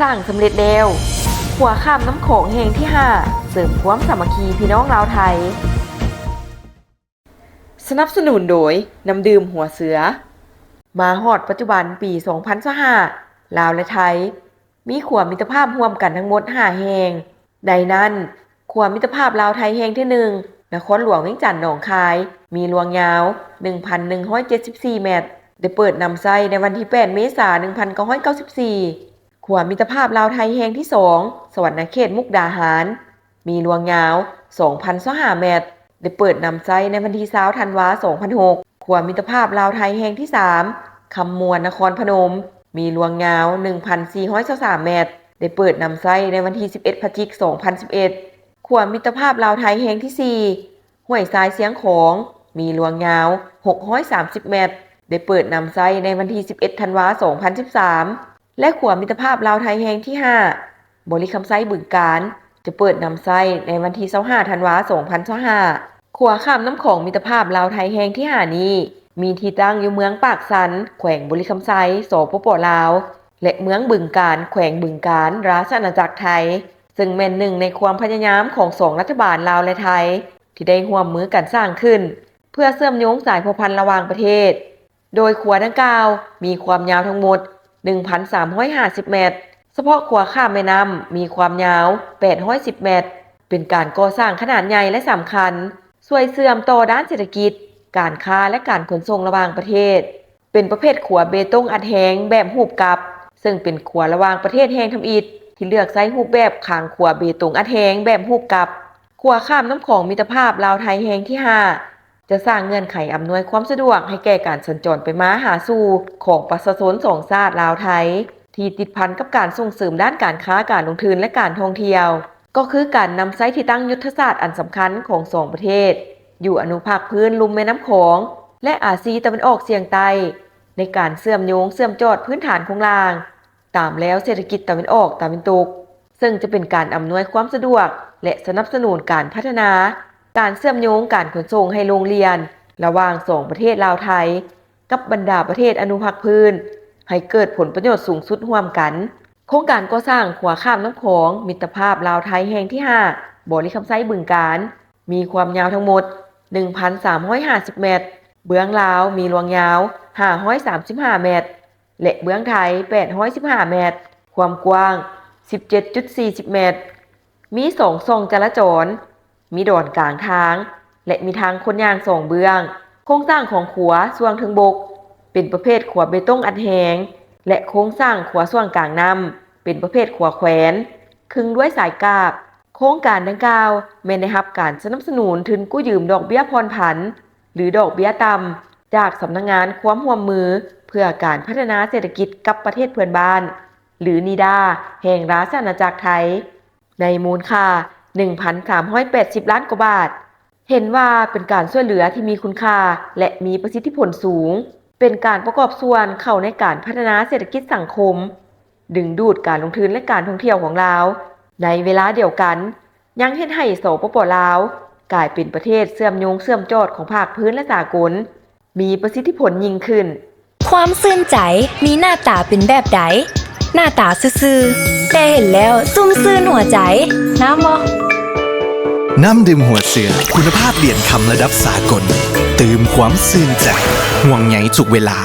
ສ້າງສຳເລັດແລ້ວ. ຂົວຂ້າມນ້ຳຂອງແຫ່ງທີຫ້າ ເສີມຄວາມສາມັກຄີພີ່ນ້ອງລາວໄທ. ສະໜັບສະໜູນໂດຍ ນ້ຳດື່ມຫົວເສືອ. ມາຮອດປັດຈຸບັນປີສອງພັນຊາວຫ້າ ລາວ ແລະ ໄທ ມີຂົວມິດຕະພາບຮ່ວມກັນທັງໝົດຫ້າແຫ່ງ. ໃນນັ້ນ, ຂົວມິດຕະພາບລາວໄທແຫ່ງທີໜຶ່ງ ນະຄອນຫຼວງວຽງຈັນ ໜອງຄາຍ ມີລວງຍາວໜຶ່ງພັນໜຶ່ງຮ້ອຍເຈັດສິບສີ່ແມັດ, ໄດ້ເປີດນຳໃຊ້ໃນວັນທີແປດ ເມສາ ໜຶ່ງພັນເກົ້າຮ້ອຍເກົ້າສິບສີ່. ຂົວມິດຕະພາບລາວໄທແຫ່ງທີສອງ ສະຫວັນນະເຂດ ມຸກດາຫານ ມີລວງຍາວສອງພັນຊາວຫ້າແມັດ, ໄດ້ເປີດນຳໃຊ້ໃນວັນທີຊາວ ທັນວາ ສອງພັນຫົກ. ຂົວມິດຕະພາບລາວໄທແຫ່ງທີສາມ ຄຳມ່ວນ ນະຄອນພະນົມ ມີລວງຍາວໜຶ່ງພັນສີ່ຮ້ອຍຊາວສາມແມັດ, ໄດ້ເປີດນຳໃຊ້ໃນວັນທີສິບເອັດ ພະຈິກ ສອງພັນສິບເອັດ. ຂົວມິດຕະພາບລາວໄທແຫ່ງທີສີ່ ຫ້ວຍຊາຍຊຽງຂອງ ມີລວງຍາວຫົກຮ້ອຍສາມສິບແມັດ, ໄດ້ເປີດນຳໃຊ້ໃນວັນທີສິບເອັດ ທັນວາ ສອງພັນສິບສາມ ແລະ ຂົວມິດຕະພາບລາວໄທແຫ່ງທີຫ້າ ບໍລິຄຳໄຊ ບຶງການ ຈະເປີດນຳໃຊ້ໃນວັນທີຊາວຫ້າ ທັນວາ ສອງພັນຊາວຫ້າ. ຂົວຂ້າມນ້ຳຂອງມິດຕະພາບລາວໄທແຫ່ງທີຫ້ານີ້ ມີທີ່ຕັ້ງຢູ່ເມືອງປາກຊັນ ແຂວງບໍລິຄຳໄຊ ສປປ ລາວ ແລະ ເມືອງບຶງການ ແຂວງບຶງການ ລາຊະອານາຈັກໄທ, ເຊິ່ງແມ່ນໜຶ່ງໃນຄວາມພະຍາຍາມຂອງສອງລັດຖະບານລາວ ແລະ ໄທ ທີ່ໄດ້ຮ່ວມມືກັນສ້າງຂຶ້ນ ເພື່ອເຊື່ອມໂຍງສາຍພົວພັນລະຫວ່າງປະເທດ. ໂດຍຂົວດັ່ງກ່າວມີຄວາມຍາວທັງໝົດໜຶ່ງພັນສາມຮ້ອຍຫ້າສິບແມັດ, ສະເພາະຂົວຂ້າມແມ່ນ້ຳມີຄວາມຍາວແປດຮ້ອຍສິບແມັດ, ເປັນການກໍ່ສ້າງຂະໜາດໃຫຍ່ ແລະ ສຳຄັນ ຊ່ວຍເຊື່ອມຕໍ່ດ້ານເສດຖະກິດ, ການຄ້າ ແລະ ການຂົນສົ່ງລະຫວ່າງປະເທດ, ເປັນປະເພດຂົວເບຕົງອັດແຮງແບບຮູບກັບ, ເຊິ່ງເປັນຂົວລະຫວ່າງປະເທດແຫ່ງທຳອິດທີ່ເລືອກໃຊ້ຮູບແບບຄາງຂົວເບຕົງອັດແຮງແບບຮູບກັບ. ຂົວຂ້າມນ້ຳຂອງມິດຕະພາບລາວໄທແຫ່ງທີຫ້າ ຈະສ້າງເງື່ອນໄຂອຳນວຍຄວາມສະດວກໃຫ້ແກ່ການສັນຈອນໄປມາຫາສູ່ຂອງປະຊາຊົນສອງຊາດລາວ-ໄທ ທີ່ຕິດພັນກັບການສົ່ງເສີມດ້ານການຄ້າ, ການລົງທຶນ ແລະ ການທ່ອງທ່ຽວ, ກໍຄືການນຳໃຊ້ທີ່ຕັ້ງຍຸດທະສາດອັນສຳຄັນຂອງສອງປະເທດ ຢູ່ອະນຸພາກພື້ນລຸ່ມແມ່ນ້ຳຂອງ ແລະ ອາຊີຕາເວັນອອກສຽງໃຕ້ ໃນການເຊື່ອມໂຍງເຊື່ອມຈອດພື້ນຖານໂຄງລ່າງ ຕາມແລວເສດຖະກິດຕາເວັນອອກຕາເວັນຕົກ, ເຊິ່ງຈະເປັນການອຳນວຍຄວາມສະດວກ ແລະ ສະໜັບສະໜູນການພັດທະນາການເຊື່ອມໂຍງການຂົນສົ່ງໃຫ້ໂລ່ງລ່ຽນລະຫວ່າງສອງປະເທດລາວ-ໄທ ກັບບັນດາປະເທດອະນຸພາກພື້ນ ໃຫ້ເກີດຜົນປະໂຫຍດສູງສຸດຮ່ວມກັນ. ໂຄງການກໍ່ສ້າງຂົວຂ້າມນ້ຳຂອງມິດຕະພາບລາວ-ໄທແຫ່ງທີຫ້າ ບໍລິຄຳໄຊ ບຶງການ ມີຄວາມຍາວທັງໝົດໜຶ່ງພັນສາມຮ້ອຍຫ້າສິບແມັດ, ເບື້ອງລາວມີລວງຍາວຫ້າຮ້ອຍສາມສິບຫ້າແມັດ ແລະ ເບື້ອງໄທແປດຮ້ອຍສິບຫ້າແມັດ, ຄວາມກວ້າງສິບເຈັດຈຸດສີ່ສິບແມັດ, ມີສອງຊ່ອງຈະລາຈອນ, ມີດອນກາງທາງ ແລະ ມີທາງຄົນຍ່າງສອງເບື້ອງ. ໂຄງສ້າງຂອງຂົວຊ່ວງເທິງບົກ ເປັນປະເພດຂົວເບຕົງອັດແຮງ ແລະ ໂຄງສ້າງຂົວຊ່ວງກາງນ້ຳ ເປັນປະເພດຂົວແຂວນ ຄຶງດ້ວຍສາຍກາບ. ໂຄງການດັ່ງກ່າວແມ່ນໄດ້ຮັບການສະໜັບສະໜູນທຶນກູ້ຢືມດອກເບ້ຍຜ່ອນຜັນ ຫຼື ດອກເບ້ຍຕ່ຳ ຈາກສຳນັກງານຄວາມຮ່ວມມືເພື່ອການພັດທະນາເສດຖະກິດກັບປະເທດເພື່ອນບ້ານ ຫຼື ນີດາ ແຫ່ງລາຊະອານາຈັກໄທ ໃນມູນຄ່າໜຶ່ງພັນສາມຮ້ອຍແປດສິບລ້ານກວ່າບາດ. ເຫັນວ່າເປັນການຊ່ວຍເຫຼືອທີ່ມີຄຸນຄ່າ ແລະ ມີປະສິດທິຜົນສູງ, ເປັນການປະກອບສ່ວນເຂົ້າໃນການພັດທະນາເສດຖະກິດສັງຄົມ, ດຶງດູດການລົງທຶນ ແລະ ການທ່ອງທ່ຽວຂອງລາວ. ໃນເວລາດຽວກັນ, ຍັງເຮັດໃຫ້ ສປປ ລາວ ກາຍເປັນປະເທດເຊື່ອມໂຍງເຊື່ອມຈອດຂອງພາກພື້ນ ແລະ ສາກົນ ມີປະສິດທິຜົນຍິ່ງຂຶ້ນ. ຄວາມຊື່ນໃຈມີໜ້າຕາເປັນແບບໃດ? ໜ້າຕາຊື່ໆ ແຕ່ເຫັນແລ້ວຊຸ່ມຊື່ນຫົວໃຈ. ງາມບໍ່? ນ້ຳດື່ມຫົວເສືອ ຄຸນນະພາບຫຼຽນຄຳລະດັບສາກົນ ຕື່ມຄວາມຊື່ນໃຈ ຫ່ວງໃຍທຸກເວລາ.